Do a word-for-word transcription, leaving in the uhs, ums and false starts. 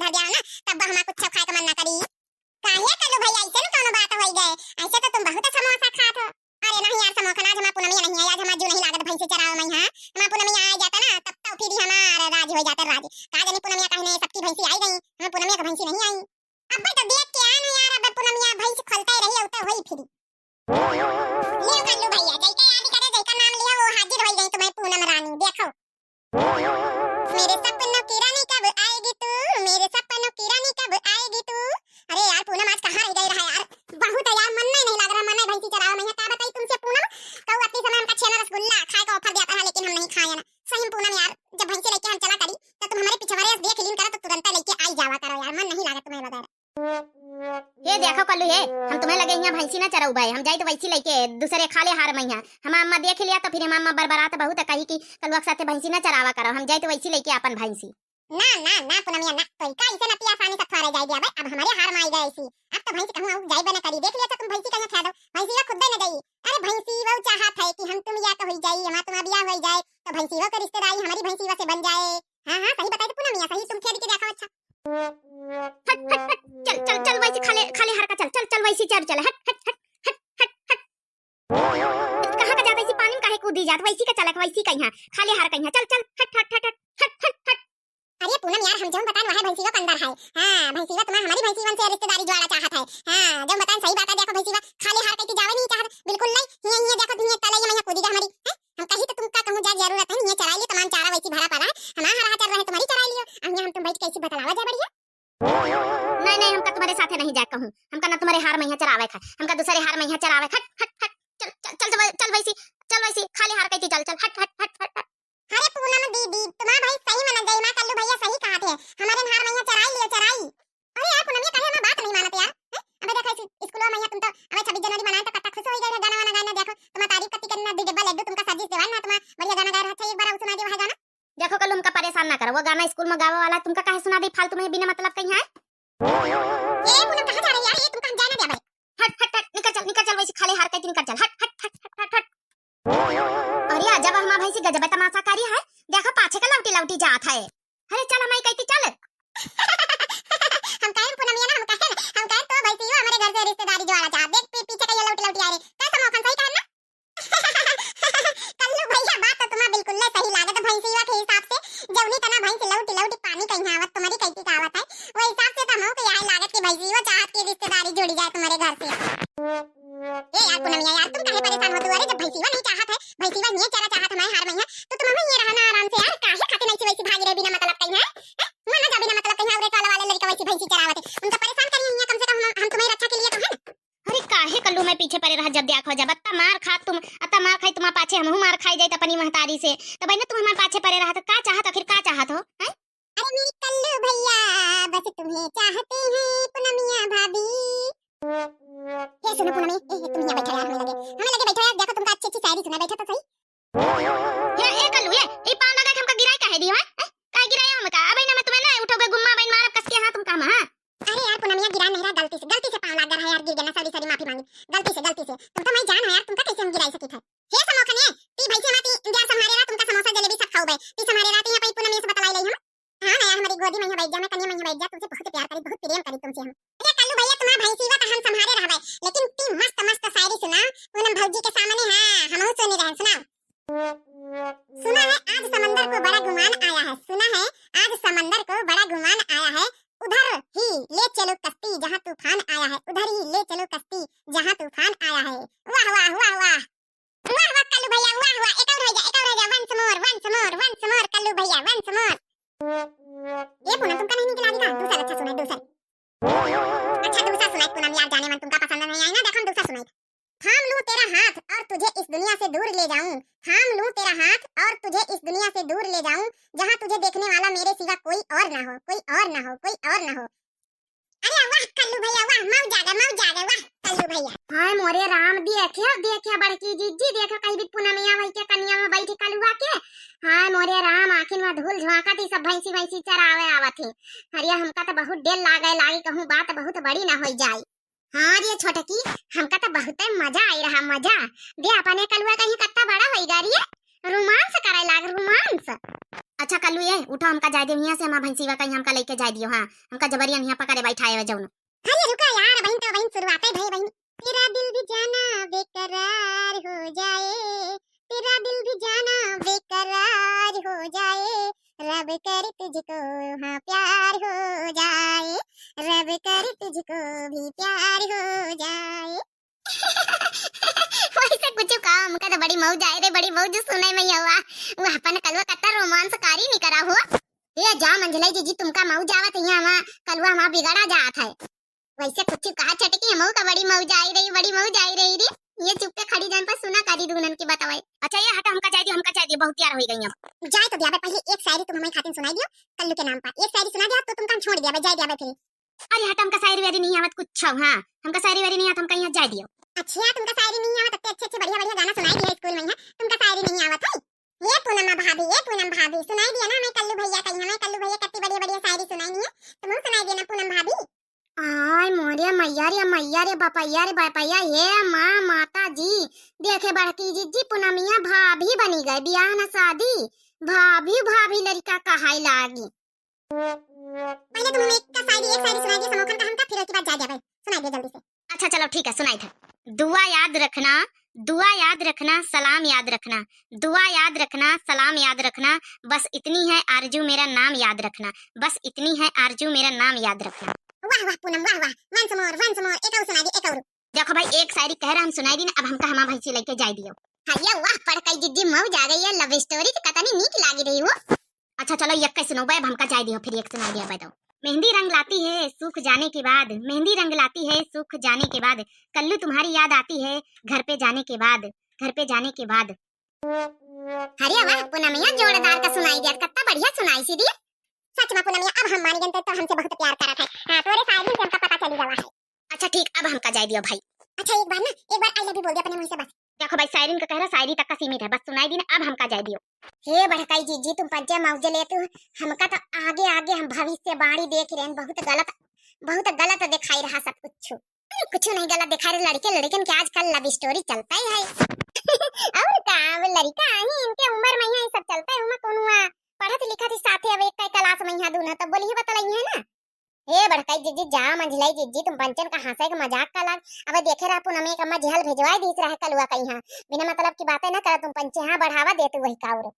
धर दिया हो ना, तब हमार कुछ खाए का मन ना करी। काहे कल्लू भैया, ऐसे न कौनो बात होई गए? ऐसे तो तुम बहुत समोसा खात हो। अरे नहीं यार, समोखन, आज हमार पूनमिया नहीं आई, आज हमार जू नहीं लागत भैंसी चरावे मइहाँ। हमार पूनमिया आ जाता ना, तब तो फिर हमार राज हो जाता राज। का जानी पूनमिया काहे नहीं सबकी भैंसी आई गई, हमार पूनमिया का भैंसी नहीं आई। अबे तो देख के आए ना यार, अबे पूनमिया भैंस खोलते रही, उते होई फिर। ले कल्लू भैया, जैका याद करे, जैका नाम लिया, वो हाजिर होई गई तुम्हें पूनम रानी, देखो। मेरे सपनों की रानी कब आएगी तू, मेरे सपनों की रानी कब आएगी तू। अरे यार पूनम, आज कहाँ रह गई रहा यार, बहुत है यार, मन नहीं, नहीं लग रहा, मन नहीं भैंसी चरावे मइहाँ। का बताई तुमसे पूनम, कहू अतनी समय हमका छेना रसगुल्ला खाए का offer दिया था, लेकिन हम नहीं खाए ना। सही में पूनम यार, जब भैंसी लेके हम चला करी, तो तुम हमारे पिछवारे देख लीन करो, तो तुरंत लेके आई जावा करो यार, मन नहीं लगा तुम्हें बगैर। हे देखो कल्लू हे, हम तुम्हें लगे हियाँ भैंसी ना चरउबे, हम जाइत वैसी लइके दूसरे खाले हार मइहाँ। हमार अम्मा देख लिया तो फिर हमार अम्मा बरबरात बहुत कही कि कल्लुआ के साथे भैंसी ना चरावा करो, हम जाइत वैसी लइके आपन भैंसी। ना, ना, ना, पूनमिया ना, तो इका ऐसे नतिया आसानी से थोड़े जाए दिया भाई, अब हमारे हार में आई गए ऐसी। अब तो भैंसी कहूँ आऊ जाइबे ना करी, देख लिया तो तुम भैंसी कहीं खा दो, भैंसी वो खुद ना जाई। अरे भैंसी वो चाहत है कि हम तुम या तो होई जाई, हमार तुम्हार बियाह होई जाए, तो भैंसी वो के रिश्तेदारी हमारी भैंसी वो से बन जाए। हाँ, हाँ, सही बताई तो पूनमिया, सही तुम खेद के देखो, अच्छा। हट, हट, हट, चल, चल, चल, वैसी खाले, खाले हार का चल, चल, चल, वैसी चल, चल, हट, हट, हट। कहाँ का जात, ऐसी पानी में काहे कूदी जात, वैसी का चलक, वैसी का यहाँ, खाले हार का यहाँ, चल, चल, हट, हट, हट। अरे पूनम यार, हम जौन बताएन, वह भैंसीवा के अंदर है। हाँ, भैंसीवा तुम्हार हमारी भैंसीवन से रिश्तेदारी जोड़ा चाहत है। हाँ, जौन बताएन सही बात है, देखो भैंसीवा खाले हार कइके जावे नहीं चाहत, बिल्कुल नहीं। हियाँ, हियाँ देखो, हियाँ तले ये मैया कूदी जा हमारी, हैं? हम कही तो तुमका कहूँ जा जरूरत है, हियाँ चराई लियो, तमाम चारा वैसी भरा पड़ा है, हमार हरा चर रहे तुम्हारी चराई लियो, अब हियाँ हम तुम बैठ के ऐसी बतलावा जा बढ़िया। नहीं, नहीं, हमका तुम्हारे साथे नहीं जाए कहूँ, हमका ना तुम्हारे हार मइहाँ चरावे का, हमका दूसरे हार मइहाँ चरावे का, हट, हट, हट, चल, चल, चल, चल, चल वैसी, चल वैसी, खाली हार कइके चल, चल, हट, हट, हट, हट, हट। अरे पूनम दीदी, तुम्हार भाई सही मन गई, माँ कल्लू भैया सही कहत है, हमारे हार मइहाँ चराई लियो, चराई। अरे यार पूनमिया, काहे हमार बात नहीं मानत यार? हैं? अबे देखो, इस स्कूल में मइहाँ तुम तो, अबे छब्बीस जनवरी मनाए तो कत्ता खुश होई गए रहे, गाना वाना गाए ना, देखो, तुम्हार तारीफ कत्ती करना, दी डब्बा लड्डू, तुमका सब चीज देवान ना, तुम्हार बढ़िया गाना गाए रहे, अच्छा एक बार और सुना दे वह गाना। देखो कल्लू, हमका परेशान ना करो, वो गाना स्कूल में गावे वाला है, तुमका काहे सुना दे फालतू में बिना मतलब कहीं है? ए पूनम, कहाँ जा रही है यार? ये तुमका हम जाए ना दे भाई। हट, हट, हट, निकल चल, निकल चल, वैसी खाले हार कइके निकल चल, हट, हट, हट। अरे अजब हमार भैंसी गजब तमाशा करी है, देखो पाछे का लौटी लौटी जात है। अरे चल हमारी कइके चल। हम कहेन पूनमिया ना, हम कहेन, हम कहेन तो भैंसी हो हमारे घर से रिश्तेदारी जोड़ा चाहत, देख पी-, पीछे का ये लौटी लौटी आ रही, कैसा मौका सही कहेन ना? कल्लू भैया, बात तो तुम्हार बिल्कुल ले सही लागत। भैंसिया के हिसाब से जौनी तना भैंस लौटी लौटी पानी कहीं आवत, तुम्हारी कइती का आवत है, वो हिसाब से तो हमहू के यही लागत कि भैंसियो चाहत कि रिश्तेदारी जुड़ी जाए तुम्हारे घर से। ए यार पूनमिया यार, तुम काहे परेशान होत हो? अरे जब भैंसिया नहीं चाहत है, भैंसिया नहीं चरा चाहत हमारे हार मइहाँ, तो तुम हमें ये रहना आराम से यार, काहे खातिर नहीं वैसी भागी रहे बिना मतलब कहीं है? हैं? वहाँ ना जा बिना मतलब कहीं, और एक वाला वाले लड़का वैसी भैंसी चरावत है, उनका परेशान करिए, यहाँ कम से कम हम, हम तुम्हारी रक्षा के लिए तो है ना। अरे काहे कल्लू मैं पीछे पड़े रहा, जब देखो जब अत्ता मार खा तुम, अत्ता मार खाई तुम्हार पाछे हमहू मार खाई जाई अपनी महतारी से। तो बहन तुम हमारे पाछे पड़े रहा तो का चाहत, आखिर का चाहत हो, हैं? अरे मेरे कल्लू भैया, बस तुम्हें चाहते हैं पूनमिया भाभी। हे सुनो पूनमी, ए, ए, तुम यहाँ बैठो यार, हमें लगे, हमें लगे बैठो यार, देखो तुमका अच्छी अच्छी शायरी सुना, बैठो तो सही। हे, ए कल्लू, ए, ई पाँव लगा के हमका गिराई काहे दी, हैं? हैं? काहे गिराया हमका? अबे ना मैं तुम्हें ना उठोगे, गुम्मा बहन मारब कस के, हाँ तुमका हम, हाँ? अरे यार पूनमिया, गिरा नहीं रहा, गलती से, गलती से पाँव लाग रहा है यार, गिर गया ना, sorry, sorry, माफी मांगी, गलती से, गलती से। तुम तो मैं जान हो यार, तुमका कैसे हम गिराई सकी थे? हे समोखन, ए, ती भैंसे माती गैर संभारे रहा, तुमका समोसा जलेबी सब खाऊ बे, ती संभारे रहा, ती यहाँ पे पूनमिया से बतलाई लाई हम। हाँ, हाँ, हमारी गोदी में यहाँ बैठ जा, मैं कनिया में यहाँ बैठ जा, तुमसे बहुत प्यार करी, बहुत प्रेम करी तुमसे हम। अरे कल्लू भैया, तुम्हार भैंसीवा तो हम संभारे रहबे, लेकिन ती मस्त मस्त शायरी सुना पूनम भौजी के सामने। हाँ, हमहू सुनी रहन, सुनाओ। सुना है आज समंदर को बड़ा गुमान आया है, सुना है आज समंदर को बड़ा गुमान आया है, उधर ही ले चलो कश्ती जहाँ तूफान आया है, उधर ही ले चलो कश्ती जहाँ तूफान आया है। वाह, वाह, वाह, वाह। वाह, वाह, कल्लू भैया, वाह, वाह, एक और हो जा, एक और हो जा, once more, once more, once more, कल्लू भैया, once more। ये पूनम तुमका नहीं नीक लागी का? दूसर अच्छा सुनाई, दूसर। अच्छा, दूसर सुनाई पूनम यार, जाने मन तुमका पसंद नहीं आई ना, देखो हम दूसर सुनाई। थाम लूं तेरा हाथ और तुझे इस दुनिया से दूर ले जाऊं, थाम लूं तेरा हाथ और तुझे इस दुनिया से दूर ले जाऊं, जहां तुझे देखने वाला मेरे सिवा कोई और ना हो, कोई और ना हो, कोई और ना हो। अरे वाह कल्लू भैया वाह, मौज आ गया, मौज आ गया, वाह कल्लू भैया। हाय मोरे राम, देखियो, देखियो बड़की जीजी, देखियो कहीं भी पूनमिया वही के कनिया में बैठी कलुआ के। हाय मोरे राम, आखिर में धूल झोंका थी, सब भैंसी वैंसी चरावे आवत है। अरे हमका तो बहुत डेर लागे, लागे कहूँ बात बहुत बड़ी ना होई जाए। हाँ रे छोटकी, हमका तो बहुते मजा आई रहा, मजा। दे अपने कलुआ कहीं कत्ता बड़ा होई गा रे। रोमांस करे लाग, रोमांस। अच्छा कल्लू, ये उठो, हमका जाए दियो हियाँ से, हमार भैंसिवा कहीं हमका लेके जाए दियो। हाँ, हमका जबरियन हियाँ पकड़े बैठाए हुए जौन। अरे रुका यार, बहिन तो बहिन शुरुआते भई बहिन। तेरा दिल भी जाना बेकरार हो जाए, तेरा दिल भी जाना बेकरार हो जाए, रब करे तुझको हाँ प्यार हो जाए, रब करे तुझको भी प्यार हो जाए। वैसे कुछ कहा, हमका तो बड़ी मौज आई रे, बड़ी मौज सुने में हुआ। वो अपन कलवा कत्ता रोमांसकारी निकरा हो। ए जा मंझले जीजी, तुमका मौज आवत है, हमार कलवा हमार बिगड़ा जात है। वैसे कुछ कहा छटकी, हमहू का बड़ी मौज आई रही, बड़ी मौज आई रही रे। ये चुप्पे खड़ी जान पर सुना करी दूनन की बतावे। अच्छा ये हटा, हमका जाए दियो, हमका जाए दियो, बहुत यार हो गई अब। जाए तो दिया बे, पहले एक शायरी तुम हमें खातिन सुनाई दियो, कल्लू के नाम पर एक शायरी सुना दिया तो तुमका हम छोड़ दिया बे, जाए दिया बे फिर। अरे हटा, हमका शायरी वायरी नहीं आवत कुछ। हाँ, हमका शायरी वायरी नहीं आवत, हमका यहाँ जाए दियो। अच्छा तुमका शायरी नहीं आवत, इतने अच्छे अच्छे बढ़िया बढ़िया गाना सुनाई दिया स्कूल में, यहाँ तुमका शायरी नहीं आवत है। ये पूनम भाभी, ये पूनम भाभी, सुनाई दिया ना हमें कल्लू भैया कहीं, हमें कल्लू भैया कितनी बढ़िया बढ़िया शायरी सुनाई नहीं है, तुम सुनाई दिया ना पूनम भाभी। आय मोरे मैया रे, मैया रे, बपैया रे, बपैया, हे माँ, माता जी, देखे बड़की जीजी पूनमिया भाभी बनी गए, बियाह न शादी, भाभी, भाभी लड़का कहाई लागी। पहले तुम हमें एक का शायरी, एक शायरी सुनाई दिया समोखन का हमका, फिर उसके बाद जा दिया भाई, सुनाई दिया जल्दी से। अच्छा चलो ठीक है, सुनाई था। दुआ याद रखना, दुआ याद रखना, सलाम याद रखना, दुआ याद रखना, सलाम याद रखना, बस इतनी है आरजू, मेरा नाम याद रखना, बस इतनी है आरजू, मेरा नाम याद रखना। वाह वाह पूनम, वाह वाह, once more, once more, एक और सुना दे, एक और। देखो भाई, एक शायरी कह रहा हम सुनाई दी ना, अब हमका हमार भैंसी लेके जाए दियो। हाँ ये वाह, पढ़ कई जीजी मौज आ गई है, love story तो कतनी नीक लागी रही हो। अच्छा चलो, एक सुनो बे, अब हमका जाए दियो, फिर एक सुनाई दिया बताओ। मेहंदी रंग लाती है सूख जाने के बाद, मेहंदी रंग लाती है सूख जाने के बाद, कल्लू तुम्हारी याद आती है घर पे जाने के बाद, घर पे जाने के बाद। अरे वाह पूनमिया, जोरदार का सुनाई दिया, कितना बढ़िया सुनाई सी दी। सच में पूनमिया, अब हम मान गए तो हमसे बहुत प्यार करत है। हाँ, तोरे शायरी से हमका पता चली गवा है। अच्छा ठीक, अब हमका जाए दियो भाई। अच्छा एक बार ना, एक बार I love you बोल दे अपने मुंह से बस। देखो भाई, शायरीन का कह रहा शायरी तक का सीमित है, बस सुनाई दी ना, अब हमका जाए दियो। हे बड़काई जीजी, तुम पंचे मौजे लेते हो, हमका तो आगे आगे हम भविष्यवाणी देख रहे हैं, बहुत गलत, बहुत गलत दिखाई रहा सब कुछ। कुछ नहीं गलत दिखा रहे, लड़के लड़कन के आजकल love story चलता ही है। और का, अब लड़का आई इनके उम्र में ही सब चलता है, उम्र कौन हुआ, पढ़त लिखत ही साथे अब एक class में यहाँ दून है, तब बोली ही बतलाई है ना। हे बड़काई जीजी, जा मंझलाई जीजी, तुम पंचन का हंसे के मजाक का लाग। अब देखे रहा पूनम एक अम्मा जेहल भेजवाए दीस रहा कलुआ कहीं, बिना मतलब की बातें ना करा तुम पंचे, हाँ बढ़ावा देते वही काउर।